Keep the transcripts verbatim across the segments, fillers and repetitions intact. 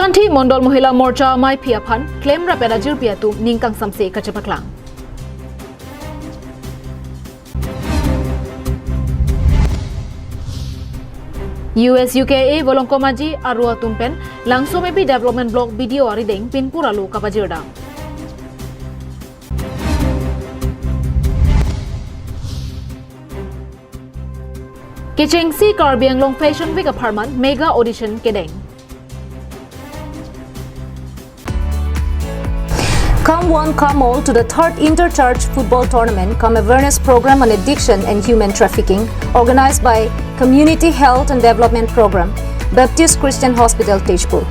Korkanthi Mondol Mohila Morcha Amei aphi aphan klem rapen ajirpi atum ning kangsamse kachepaklang. U S U K A volongkom aji aro atum pen Langsomepi Development Block B D O arideng pinpur alo kapajirdam. Kechengsi Karbi Anglong Fashion Week apharman mega audition kedeng. Come one, come all to the third Inter-Church Football Tournament cum Awareness Program on Addiction and Human Trafficking, organized by Community Health and Development Program, Baptist Christian Hospital, Tezpur,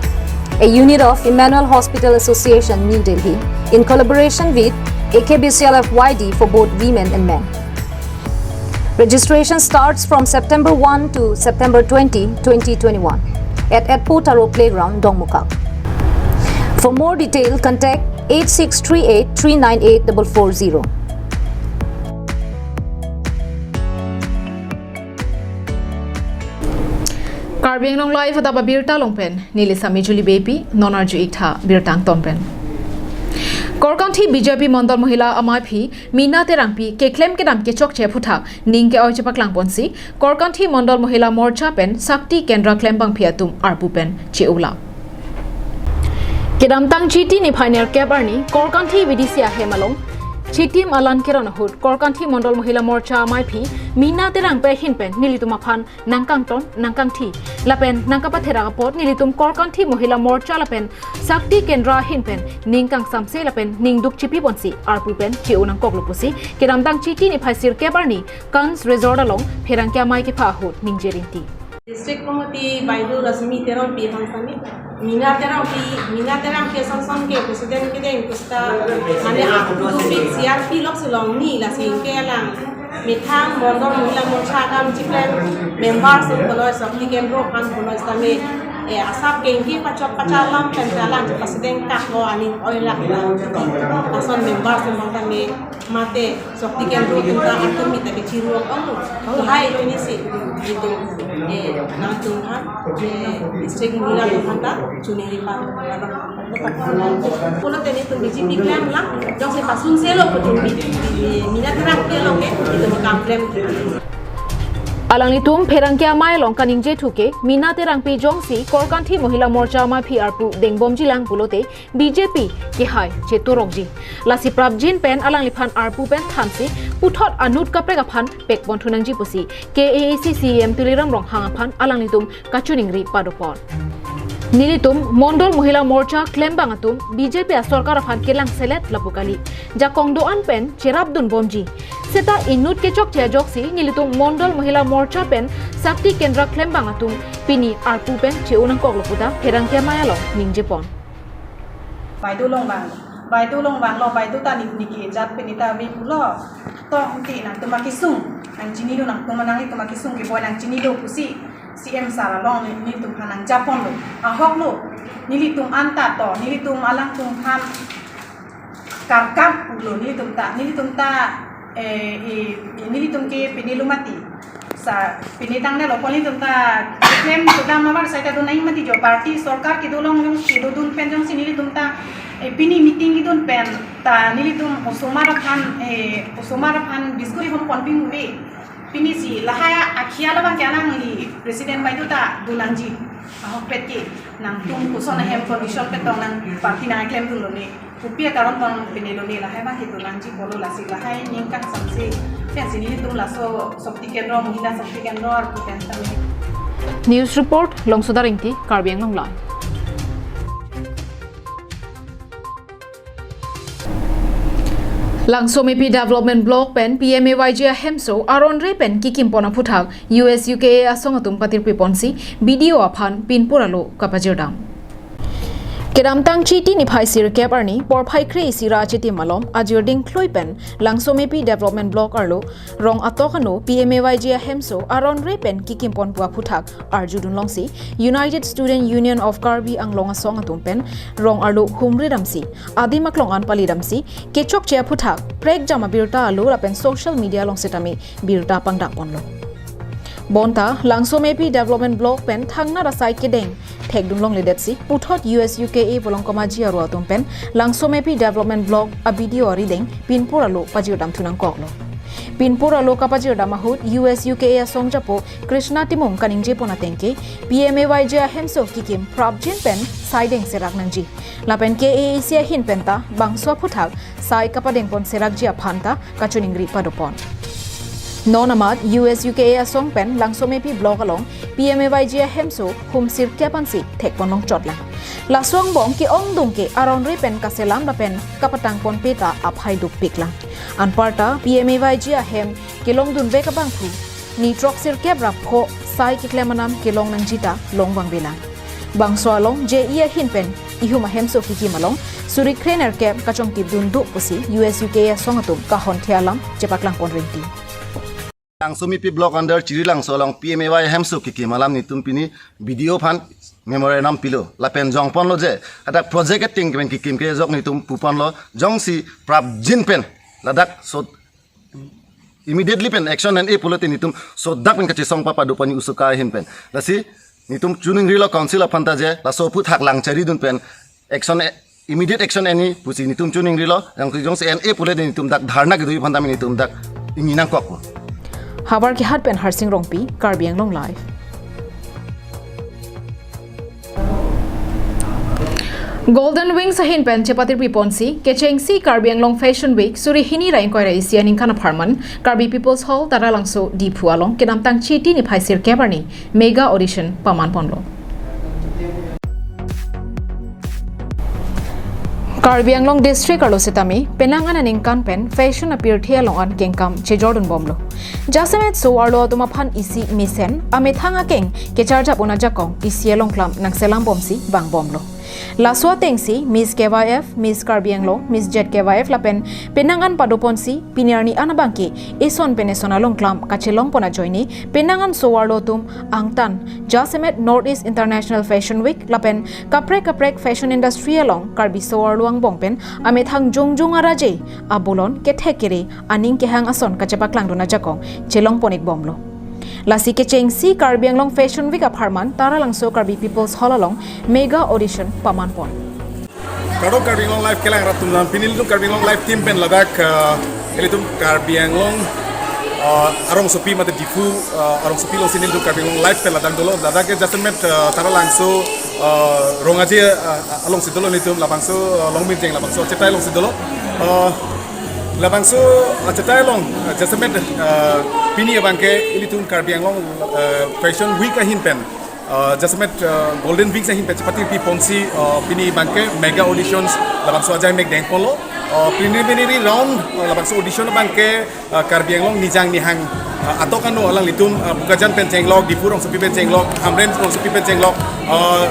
a unit of Emmanuel Hospital Association, New Delhi, in collaboration with A K B C L F Y D for both women and men. Registration starts from September one to September twenty, twenty twenty-one at Etpo Taro Playground, Dongmukak. For more detail, contact eight six three eight three nine eight double four zero. Karbi Anglong Live adap abirta along pen neli Sami Julie Beypi, non arju-ik tha birta angton pen. Korkanthi B J P Mondol Mohila Amei aphi Mina Terangpi keklem kedam kechokche aphuthak ning ke-oi chepaklang ponsi Korkanthi Mondol Mohila Morcha pen Shakti Kendra klembangpi atum arpu pen che-ola. Kedamtang Chiti niphai nerkep arni Korkanthi V D C ahem along Chitim alan keron ahut Korkanthi Mondol Mohila Morcha Amei aphi Mina Terangpi ahin pen nelitum aphan nangkangton, nangkangthi lapen nangkapatherak apot nelitum Korkanthi Mohila Morcha lapen Shakti Kendra ahin pen ning kangsamse lapen ning dukchipi ponsi arpu pen che-o nangkoklo pusi kedamtang Chiti niphai sirkep arni Cannes Resort along pherangke amei kepha ahut ningje rinti. District Committee Baidu Rashmi Terangpi aphan sami, Mina Terangpi, Mina Terangpi asonson ke President kedeng pusta, mane aku tu big C R P lok silong ni la sing ke lang. Methang Mondol Mohila Morcha akam chiplem member sum kono Shakti Kendra aphan kono sami, eh, asap kengki pachok pachalam pen jalan President kak lo aning oi lak la. Ason member sum bang sami mate Shakti Kendra atum ta atum mita ke chiru ong. Hai lo ini si itu, eh, nangtum ha, eh, district Mohila atum aphan ta chuniri pa. Pulote nelitum B J P klem lang, jongsi pasunse lo putum bi, eh, Mina Terangpi lo ke, nelitum kam klem. Alanglitum pherangke amei along kaningje thu ke, Mina Terangpi jongsi Korkanthi Mohila Morcha Amei aphi arpu dengbomji lang pulote B J P kehai chetorokji. Lasi prapjin pen alangliphan arpu pen thansi puthot anut kaprek aphan pekpon thunangji pusi K A A C C E M Tuliram Ronghang aphan alanglitum kachiningri padopon. Nelitum Mondol Mohila Morcha klembang atum B J P asorkar aphan kelang selet lapu kali. Jakong do-an pen cherapdunbomji. Seta inut kechokche ajoksi nelitum Mondol Mohila Morcha pen Shakti Kendra klembang atum pini arpu pen che-o nangkoklo puta pherangke amei along ningjepon. Baidu along vang, Baidu along vanglo, Baidu ta ni, niki jat pen neta ave pulo. To, nti nangtum akesung nangchinilo, nangtum nanglitum akesung keboi nangchinilo pusi C M sir along ne, nelitum aphan nangjaponlo. Ahoklo, nelitum anta to, nelitum alangtum aphan karkap pulo, nelitum ta, nelitum ta, eh, eh, eh, nelitum ke pini lo mati. Sa, pini tangte lo pon nelitum ta klem kedam abar sai ta do nai mati jo, party sorkar kedo along jongsi dodun pen jongsi nelitum ta, eh, pini meeting kedun pen ta nelitum osomar aphan, eh, osomar aphan biscuit hom kon pin ave. Pini si lahai akhia labang ke alangli President Baidu ta donangji. Ahokpet ke nangtum koson ahem condition pen tong nang party nangklemdunlone. Kopi akaron tong pini lone, lahai abang ke donangji pulo, lasi lahai ning kangsamse. Pensi nelitum laso Shakti Kendra, Mohila Shakti Kendra arpu pen tame. News report, Longsoda Ingti, Karbi Anglong Live. Langsomepi Development Block pen P M A Y G ahemso aron re pen kekimpon aphuthak U S U K A asong atum patirpi ponsi B D O aphan pinpur alo kapajirdam. Kedamtang Chiti niphai sirkep arni porphai kre-isi ra Chitim along ajirding klui pen Langsomepi Development Block arlo rong atok ano P M A Y G ahemso aron re pen kekimpon pu aphuthak arjudun longsi United Student Union of Karbi Anglong asong atum pen rong arlo humri damsi adim aklong an pali damsi kechokche aphuthak prekjam abirta alo lapen social media along setame birta pangdak ponlo. Bonta Langsomepi Development Block pen thangnat asai kedeng thekdun longledetsi puthot U S U K A Volongkom Aji Aro atum pen Langsomepi Development Block a-B D O arideng pinpur alo pajirdam thu nangkoklo. Pinpur alo kapajirdam ahut U S U K A asong japo Krishna Timung kaningjepon ateng ke P M A Y G ahemso kikim prapjin pen sai deng serak nangji. Lapen K A A C ahin penta bangso aphuthak sai kapadengpon serakji aphanta kachiningri padopon. Non amat U S U K A asong pen Langsomepi Block along P M A Y G ahemso hum sirkep ansi thekpon longchotlang. Laso angbong ke-ongdung ke aron re pen kaselam lapen kapatangponpe ta aphai dukpiklang. Anparta P M A Y G ahem kelongdunvek abangphu ni throk sirkep ra pho sai keklem anam kelong nangji ta longvangvelang. Bangso along J E ahin pen ihum ahemso kikim along suri krenerkep kachongtipdun do pusi U S U K A asong atum kahon the alam chepaklangpon rinti. Langsomepi Block under Chiri Langso along P M A Y ahemso kikim alam netum pini B D O aphan memorandum pilo. Lapen jongponlo je, hadak project ating pen kikim ke jok netum puponlo, jongsi prapjin pen ladak so immediately pen action en-e pulote netum sodak pen kachesong papa do pani usuka ahin pen. Lasi netum chiningrilo council aphanta je, laso aphuthak lang charidun pen action e-, immediate action en-e pusi netum chiningrilo, jongsi, jongsi en-e pulote netum dak dharna kedo aphanta netum dak ingni nangkokpo. Havar Kehat pen Harsing Rongpi, Karbi Anglong Live. Golden Wings ahin pen chepatirpiponsi kechengsi Karbi Anglong Fashion Week suri hini ra ingkoi ra isi aningkan apharman Karbi People's Hall, Taralangso, Diphu along kedamtang Chiti niphai sirkep arni mega audition pamanponlo. Karbi Anglong District arlo sitame penang an aningkan pen fashion apirthe along an kengkam chejordunbomlo. Jasemet so-arlo atum aphan isi mesen amethang akeng kecharjap un ajakong isi alongklam nangselambomsi vangbomlo. Laso atengsi Miss K Y F, Miss Karbi Anglong, Miss Z K Y F lapen penang an padoponsi pini arni an abangke eson pen eson alongklam kachelongpon ajoine penang an so-arlo atum angtan jasemet North East International Fashion Week lapen kaprek kaprek fashion industry along Karbi so-arlo angbong pen amethang jongjong araje abolon kethek kere aning kehang ason kachepaklangdun ajakong chelongpon-ikbomlo. Lasi kechengsi Karbi Anglong Fashion Week apharman Taralangso Karbi People's Hall along mega audition pamanpon. Kardom Karbi Anglong Live kelang rat atum, pini ilitum Karbi Anglong Live team pen ladak, eh, ilitum Karbi Anglong, eh, arongsopi mate Diphu, eh, arongsopi alongsi ilitum Karbi Anglong Live pen ladak dolo, ladak ke jasemet, eh, Taralangso, eh, Rong Aje, eh, alongsi dolo ilitum labangso, eh, Longmirjeng labangso achetai alongsi dolo. Eh, labangso achetai along, eh, jasemet, eh, pini abangke ilitum Karbi Anglong, eh, Fashion Week ahin pen, eh, jasemet, eh, Golden Wings ahin pen chepatirpiponsi, eh, pini abangke mega auditions labangso ajai mek dengponlo. Eh, preliminary round, eh, labangso audition abangke, eh, Karbi Anglong nijang nihang, eh, atok ano alanglitum, eh, Bokajan pen chenglok, Diphu rongsopi pen chenglok, Hamren rongsopi pen chenglok, eh,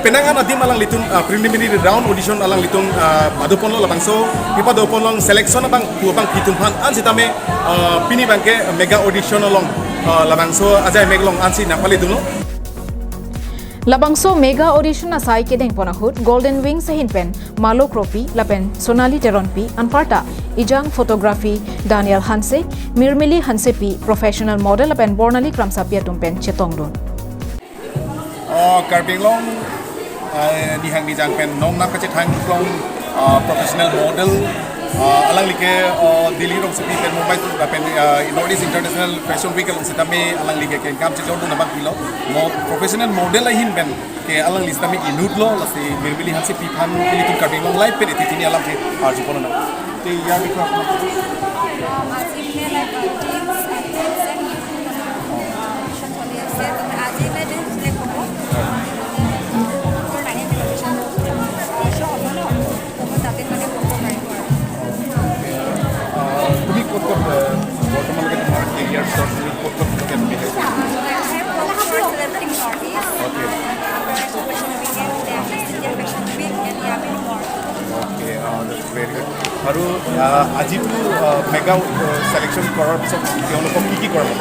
penang an adim alanglitum, eh, preliminary round audition alanglitum, eh, padoponlo labangso, kepadoponlo selection abangphu abangpi atum aphan an sitame, eh, pini abangke mega audition along, eh, labangso ajai mek along ansi nangpaledunlo. Labangso mega audition asai kedengpon ahut Golden Wings ahin pen Malo Kropi lapen Sonali Teronpi anparta ejang photography Daniel Hanse, Mirmili Hansepi professional model lapen Bornali Kramsapi atum pen chetongdun. Oh, Karbi Anglong, eh, nihang nijang pen nongnam kachethang klong, eh, professional model, eh, alangli ke, eh, Delhi rongsopi pen Mumbai lapen, eh, North East International Fashion Week along sitame alangli ke kengkam chejordun abangpilo. Mo-, professional model ahin pen ke alangli sitame inutlo, lasi Mirmili Hansepi aphan ilitum Karbi Anglong Live pen iti tini alam ke arjupon nang. Te iyar bikra aphan. আজি মানে like dreams and dreams and new audition চলি আছে। তো আজি মানে dreams select হ'ব। অডিশ্যন হ'ব ন, তো মই তাতে মানে কৰিব পাৰিব আৰু। আহ, তুমি ক'ত ক'ত, আহ, বৰ্তমানলৈকে তোমাৰ কেৰিয়াৰ ষ্ট্ৰাগল ক'ত ক'ত তুমি আহিছা? I have worked for Celebrity Northeast, okay. Fashion Week and then India Fashion Week and yeah, many more. Okay, ah, very good. আৰু, আহ, আজিতো, আহ, মেগা, আহ, ছিলেকশ্যন কৰাৰ পিছত তেওঁলোকক কি কি কৰা হ'ব?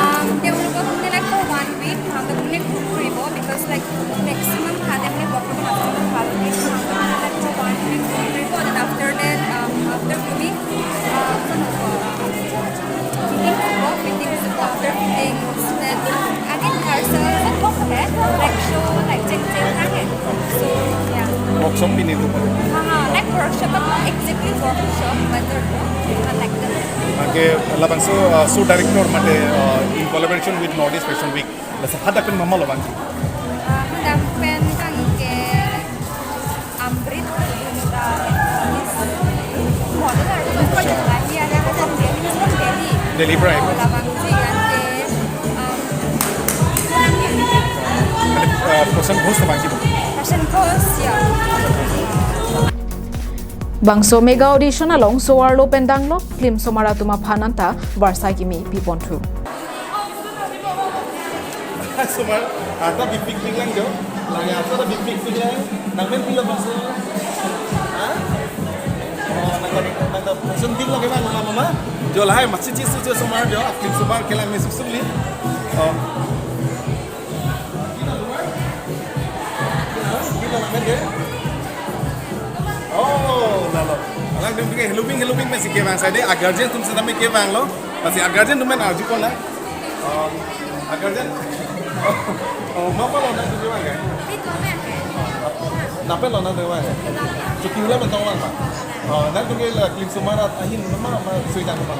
আম, তেওঁলোকক মানে লাইক ফৰ ওৱান উইক তাহাঁতক মানে গ্ৰুপ কৰিব, বিকজ লাইক মেক্সিমাম তাহাঁতে মানে বৰ্তমান আচলতে ভালকৈ তাহাঁতক মানে like for one week group কৰিব, then after that, um, after grooming, ah, কি হ'ব? ফিটিংছ হ'ব, ফিটিংছ হ'ব, after fittings Shop, Banjor, Collector. Anke labangso, uh, show director mate, uh, in collaboration with Northeast Fashion Week. Lasi hadak pen mama lo bang. Uh, hadak pen kang ke Amrit, model artist ko jala hi ada hadak Delhi, Delhi. Delhi, right. Labang si anke, um, Uh, Prashant Ghosh labang si. Prashant Ghosh, ya. Bangso mega audition along so-arlo pen danglo film somar atum aphan anta varsai kimi piponthu. Somar, anta bipik pik lang jo. Lang ya, anta bipik pik lang. Nangmen pilo bangso? Ha? Oh, nang, nang, nang, nang, nang, nang, nang, nang, nang, jo lahai, machi chi su jo somar jo, film somar kelang mi suk suk li. Oh. Gina lumai? Gina lumai ke? Oh, lalo. Alang dum ke helping, helping mesi kevang sade, a guardian atum setame kevanglo. Pasi a guardian atum men arju kona. Oh, a guardian. Oh, oh, mapa lo nangtum kevang ke? Nape lo nangtum kevang ke? Chuki hula men tong vang pa. Oh, nangtum ke la film somar ahin ma, ma sui tang ma.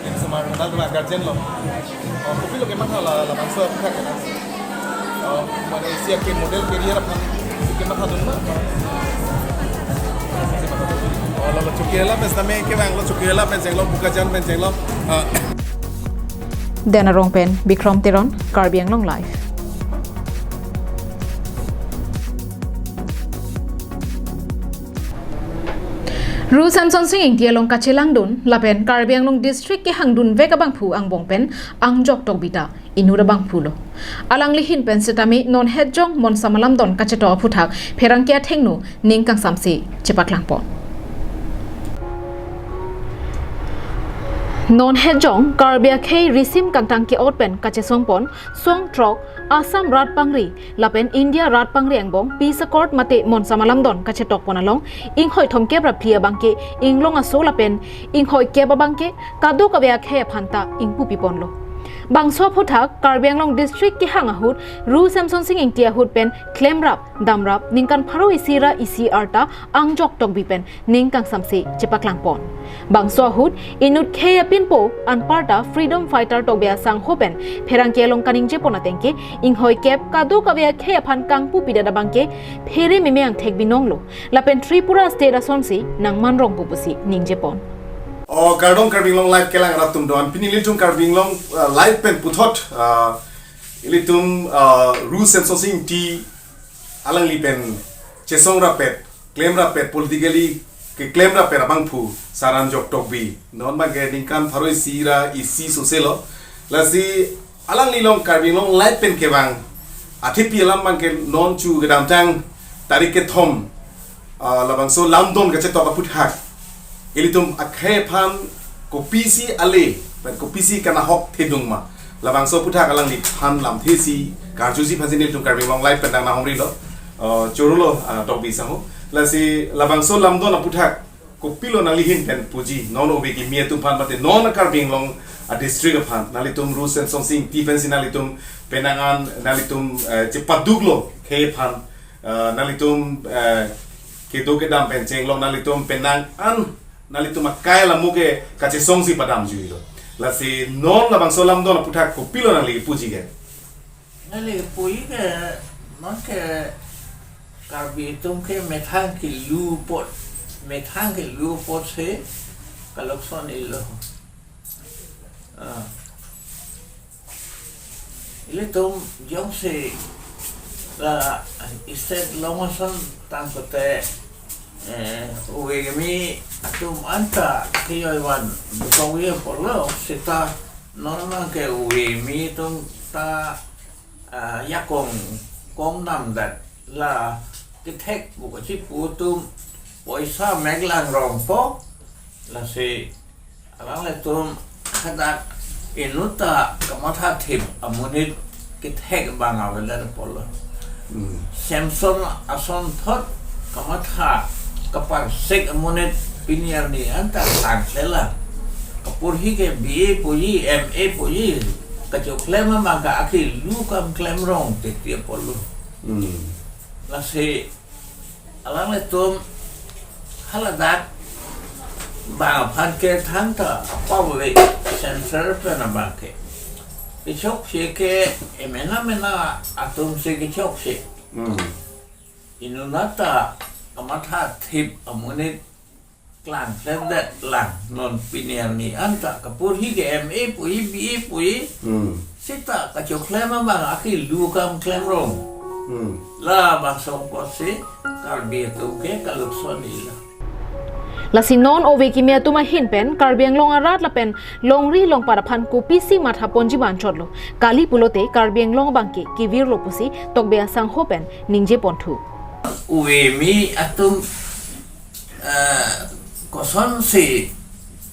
Film somar, nangtum a guardian lo. Oh, kopilo kematha la, labangso aphuthak ke na. Oh, mane isi ake model career aphan kematha dun ma. Oh, lalo Chokihola pen setame kevanglo, Chokihola pen chenglo, Bokajan pen chenglo. Ah. Den Arong pen Bikram Teron, Karbi Anglong Live. Ru Semsonsing Ingti along kachelangdun lapen Karbi Anglong District kehangdun vek abangphu angbong pen Angjok Tokbi ta inut abangphu lo. Alangli ahin pen setame non hetjong Monsam Alamdon kachetok aphuthak pherangke athengno ning kangsamse chepaklangpon. Non hetjong Karbi akhei risim kangtang ke-ot pen kachesongpon song throk Assam rat pangri lapen India rat pangri angbong peace accord mate Monsam Alamdon kachetokpon along inghoi thomkep ra phli abangke inglong aso lapen inghoi kep abangke kadokave akhei aphan ta ingpu piponlo. Bangso aphuthak Karbi Anglong District kehang ahut Ru Semsonsing Ingti ahut pen klemrap damrap ningkan pharo isi ra isi arta Angjok Tokbi pen ning kangsamse chepaklangpon. Bangso ahut inut khei apinpo anparta freedom fighter Tokbi asangho pen pherangke along kaningjepon atengke inghoi kep kadokave akhei aphan kangpu pidet abangke phere meme angthek binong lo lapen Tripura state asonsi nangman rongpo pusi ningjepon. O kardom Karbi Anglong Live kelang rat atum do-an, pini ilitum Karbi Anglong, uh, Live pen puthot, uh, ilitum, uh, Ru Semsonsing Ingti alangli pen chesong rapet, klem rapet, politically keklem rapet abangphu Sar Angjok Tokbi. Non abangke ningkan pharo isi ra isi sose lo. Lasi alangli along Karbi Anglong Live pen kevang athepi alam abangke non chu kedamtang tarik kethom, ah, labangso lamdon kachetok aphuthak ilitum akhei aphan kopisi ale, pen kopisi kanahok thedung ma. Labangso aphuthak alangliphan lamthe si karjuji aphansi nelitum Karbi Anglong Live pen dang nanghumri lo. Uh, choro lo, uh, Tokbi sangho. Lasi labangso lamdon aphuthak kopilo nangli ahin pen puji, non ove kimi atum aphan mate non Karbi Anglong a district aphan, nanglitum Ru Semsonsing Ingti pensi nanglitum penang an nanglitum, eh, chepaduklo khei aphan, eh, nanglitum, eh, kedo kedam pen chenglo, nanglitum penang an nanglitum akai alamuk ke kachesongsi padamjuilo. Lasi non labangso lamdon aphuthak kopilo nangli puji ke? Nangli puji ke, non ke Karbi atum ke methang kelu apot, methang kelu apotsi kalokson ilo. Ah. Ilitum jongsi la state along ason tangkote, eh, ove kimi atum anta kejoi van bukong ye polo seta non abangke ove kimi atum ta, ah, jakong kong namdet la kethek bu kachipu atum poisa meklang rongpo lasi alanglitum hadak inut ta kamatha thip amonit kethek abang avedet apotlo. Hmm. Semson ason thot kamatha kaparsik amonit pini arni anta tangkle la. Kaporhi ke B A puji, M A puji, kachoklem abang ke akhi lu kam klem rong titi apotlo. Hmm. Lasi alanglitum Haladak bang aphan ke thangta a-public censor pen abang ke. Kechokche ke emena mena atum si kechokche. Hmm. Inut anta kamathathip amonit klangklemdet lang, non pini arni anta kaporhi ke M A pui, B A pui. Hmm. Seta kachoklem abang akilu kam klemrong. Hmm. Labangso apotsi Karbi atum ke kalukson ilo. Lasi non ove kimi atum ahin pen Karbi Anglong arat lapen longri longpat aphan kopisi mathaponji ma anchotlo. Kali pulote Karbi Anglong abang ke kevirlo pusi Tokbi asangho pen ningjeponthu. Ove kimi atum, eh, kosonsi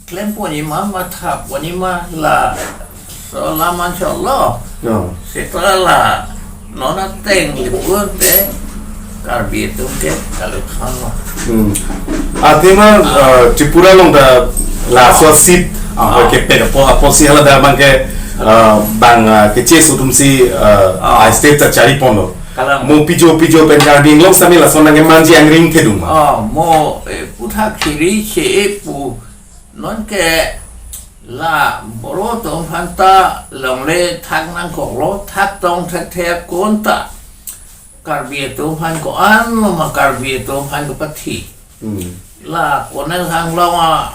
klemponji ma, mathaponji ma, laso alam anchotlo. No. Seta la non ateng lipun te Karbi atum ke kaluksonlo. Hmm. Athema, ah, Tripura along ta laso seat, ah, ah, kepet apo, apotsi haladak abang ke, ah, bang, ah, ke-chase atumsi, ah, ah, a-state ta chariponlo. Kalang. Mo pijo pijo pen Karbi Anglong sami lason nangkemanji angring kedung ma? Oh, mo, eh, puthak khiri che pu non ke la Boro atum aphanta longle thak nangkoklo, thak tong thekthe konta Karbi atum aphan ko-an ma Karbi atum aphan kepathi. Hmm. La Colonel Thanglong a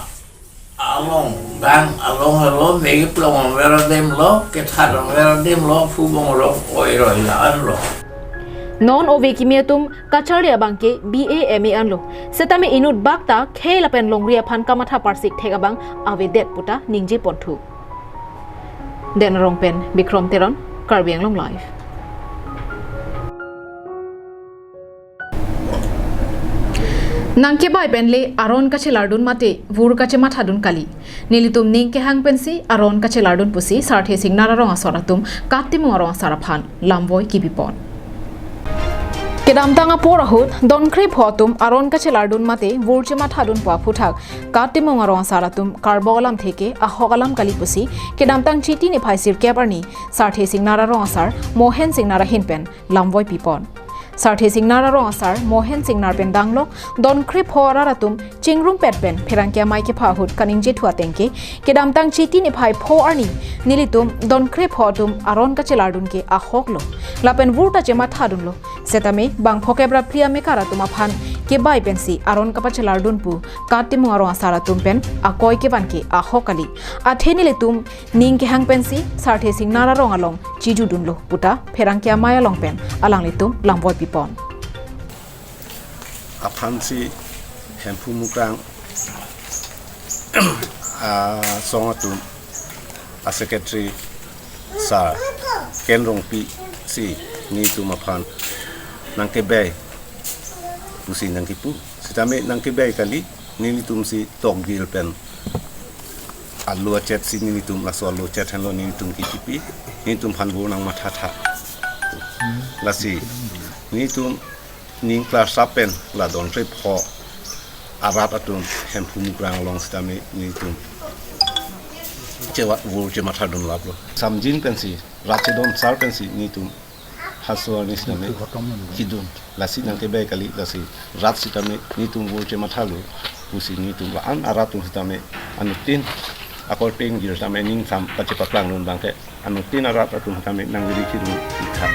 along, gang along helo, megi plong ver adimlo, kethat ver adimlo, phubong rong oiroi la-anlo. Non ove kimi atum kacharli abang ke B A M A anlo. Setame inut bak ta khei lapen longri aphan kamatha parsik thek abang avedet puta ningjeponthu. Denrong pen Bikrom Teron, Karbi Anglong Live. Nangkebai pen le aron kachelardun mate vur kachemathadun kali. Nelitum ning kehang pensi aron kachelardun pusi Sarthe Singnar arong asor atum Kat Timung arong asar aphan lamvoi kipipon. Kedamtang apor ahut Donkre pho atum aron kachelardun mate vur chemathadun pu aphuthak Kat Timung arong asar atum karbok alamthe ke ahok alam kali pusi kedamtang Chiti niphai sirkep arni Sarthe Singnar arong asar Mohen Singnar ahin pen lamvoi pipon. Sarthe Singnar arong asar Mohen Singnar pen danglok Donkre pho arat atum chingrumpet pen pherangke amei kepha ahut kaningjethu ateng ke, kedamtang Chiti niphai pho arni nelitum Donkre pho atum aron kachelardun ke ahoklo. Lapen vur ta chemathadunlo. Setame bang phokep ra phli amekar atum aphan kebai pensi aron kapachelardun pu Kat Timung arong asar atum pen akoi kevan ke ahok kali. Athe nelitum ning kehang pensi Sarthe Singnar arong along chijudunlo puta pherangke amei along pen alanglitum lamvoi pipon. Aphansi Hemphu Mukrang asong atum a-secretary sir Ken Rongpi si nelitum aphan nangkebai pusi nangkipu. Setame nangkebai kali, nelitum si Tokbi pen alo achet si nelitum laso alo achet henlo nelitum kichipi, nelitum aphan vur nangmathatha. Lasi nelitum ning klar sap pen la Donkre pho arat atum Hemphu Mukrang along setame nelitum chewa vur chemathadun laplo. Samjin pensi, rat chedon sar pensi nelitum halaso arni setame kidun. Lasi nangkebai kali, lasi rat setame nelitum vur chemathalo pusi nelitum la-an arat atum setame anuttin akorte ingjir setame ning sam kachepaklangdun abang ke anuttin arat atum setame nangri chidun ikha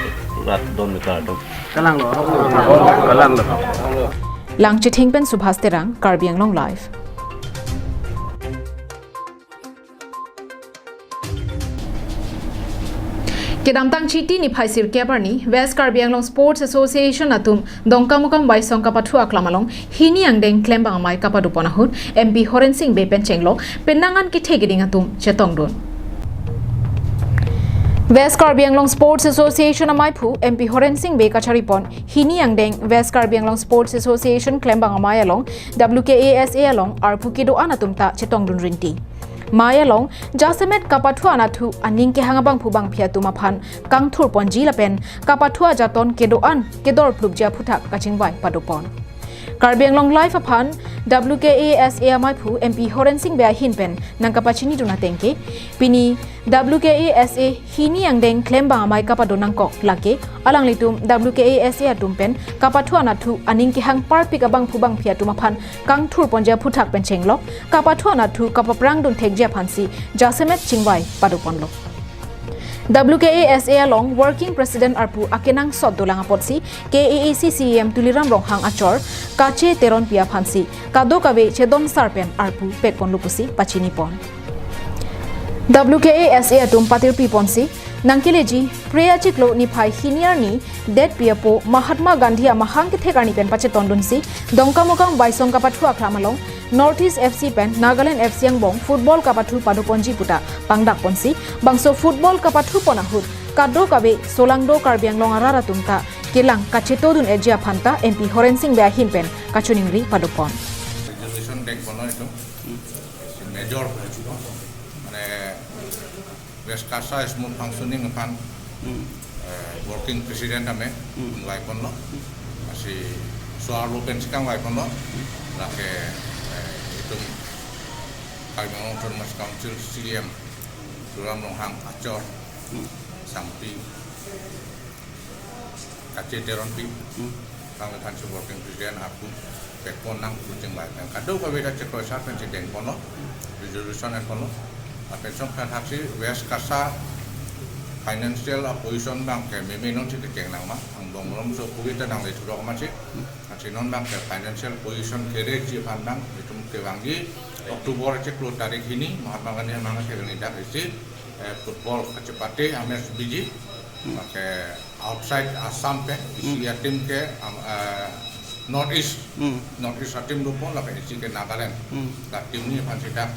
rat don mekar atum. Kalanglo, kalanglo. Langchithing pen Subhas Terang, Karbi Anglong Live. Kedamtang Chiti niphai sirkep arni West Karbi Anglong Sports Association atum Dongkamukam Baisong kapathu aklam along hini angdeng klembang amei kapadopon ahut M P Horen Sing Bey pen chenglok penang an kethe keding atum chetongdun. West Karbi Anglong Sports Association ameiphu M P Horen Sing Bey kacharipon hini angdeng West Karbi Anglong Sports Association klembang amei along W K A S A along arpu kedo-an atum ta chetongdun rinti. Mei along jasemet kapathu anatthu aning kehang abangphu bangphi atum aphan kangthurponji lapen kapathu ajaton kedo-an kedorplupji aphuthak kachingvai padopon. Karbi Anglong Live aphan W K A S A amaiphu M P Horen Sing Bey ahin pen nangkapachini dun ateng ke, pini W K A S A hini angdeng klembang amei kapado nangkok, lake alanglitum W K A S A atum pen kapathu anatthu aning kehang parpik abangphu bangphi atum aphan kangthur ponji aphuthak pen chenglok, kapathu anatthu kapaprang dun thekji aphansi jasemet chingvai pado ponlo. W K A S A along Working President arpu akenangsot dolang apotsi K A A C C E M Tuliram Ronghang achor Kache Teronpi aphansi kadokave chedon sar pen arpu pek ponlo pusi pachini pon. W K A S A atum patirpi ponsi nangkeleji Phre achiklo niphai hini arni detpi apo Mahatma Gandhi amahang kethek arni pen pacheton dunsi Dongkamukam Waisong kapathu aklam along North East F C pen Nagaland F C angbong football kapathu pado ponji puta pangdak ponsi bangso football kapathu pon ahut kadokave solangdo Karbi Anglong arat atum ta kelang kacheto dun-eji aphanta M P Horen Sing Bey ahin pen kachiningri pado pon. Resolution dek ponlo itum. Major, mane, West KASA smooth functioning aphan, eh, working president ame, hmm, kangvai ponlo. Lasi so-arlo pensi kangvai ponlo. Lake, eh, itum Karbi Anglong Autonomous Council C E M Tuliram Ronghang achor, hmm, sangpi Kache Teronpi, hmm, kangvai aphansi working president arpu pek pon nang pu chingvai pen kadokave ta chekroisar pensi deng ponlo, resolution en ponlo. Lapen song thakthaksi West KASA financial position abang ke meme nonsi kecheng nang ma, angbong malom so covid ta nangle thurok amatsi. Lasi non abang ke financial position kerek ji aphan abang itum kevangji October achiklo tarik hini Mahatma Gandhi amahang kevangji dak isi, eh, football kachepate amatch biji. Lake outside Assam pen isi, hmm, ateam ke, am, eh, North East, hmm, North East ateam dopo, lake isi ke Nagaland. Hmm. Dak team ni aphansi dak,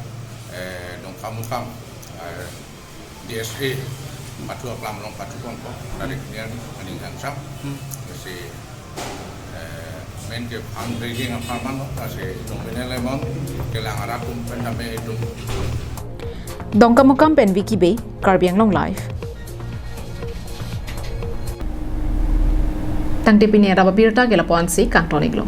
eh, Dongkamukam, eh, D S A pathu aklam along pathu ponpo, tarik hini arni aning kangsam. Hmm. Lasi, eh, main ke fundraising apharman lo, lasi nominal amount kelang arat atum pen tame itum. Dongkamukam pen Vicky Bey, Karbi Anglong Live. Tangte pini ra abirta ke lapu-ansi kangton-iklo.